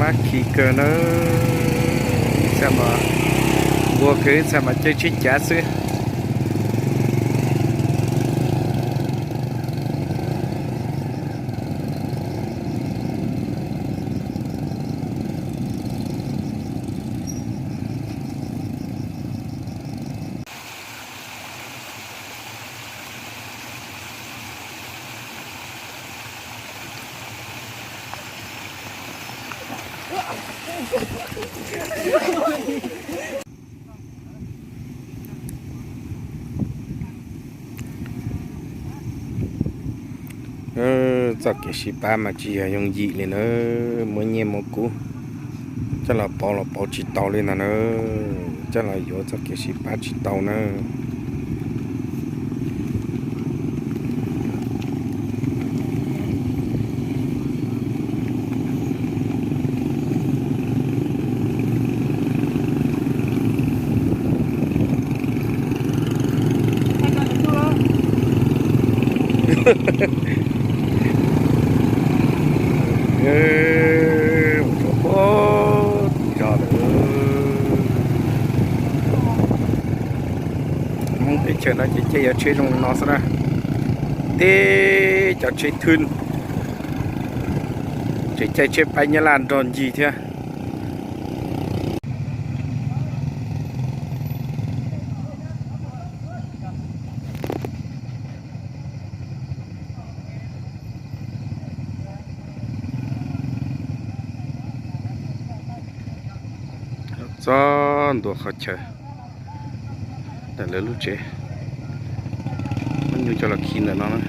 Khi kawg na, ib txhia mas npua kawg, ib txhia mas caij tsheb cav xwb. Txoj kev sib pab mas tsis yog yooj yim li na, muaj nyiaj muaj kub coj los pauv los pauv tsis tau li no na, coj los yuav txoj kev sib pab tsis tau na. Hmoob teb chaws no ces caij cov tsheb zoo no xwb na, teb cov tsheb thwj, tseem caij tsheb paib nyab laj nrog ncig thiab. Txog ntua qhov chaw ntawm lawv lub tsev, muab nyuj coj los khi ntawm no na.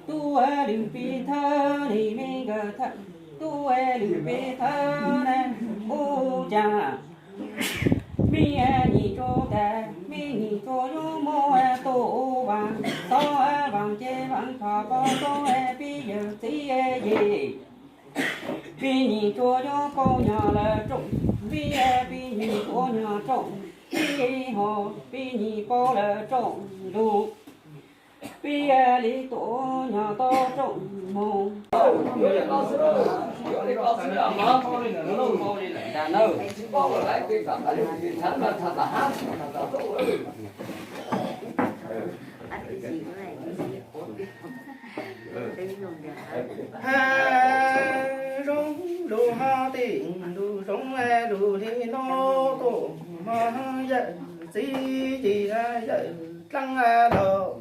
Tub lwm peb thawj ne, me nkawd thawj, tub lwm peb thawj ne, ub cas me nyuam tsuag tas, me nyuam tsuag yuav muab tuaj ua vaas, txhob vaas ces vaas txhob poob rau peb yawm txiv yej. Peb nyuam tsuag yuav poob nyob lawm rooj, peb, peb nyuam tsuag nyob rooj, peb ho, peb nyuam poob lawm rooj lug. Peb li tuaj nyob tau rooj moog. Hav zoov lug hav tij lug zoov lug li no tuaj mas yawm txiv yim yawm dlaab los.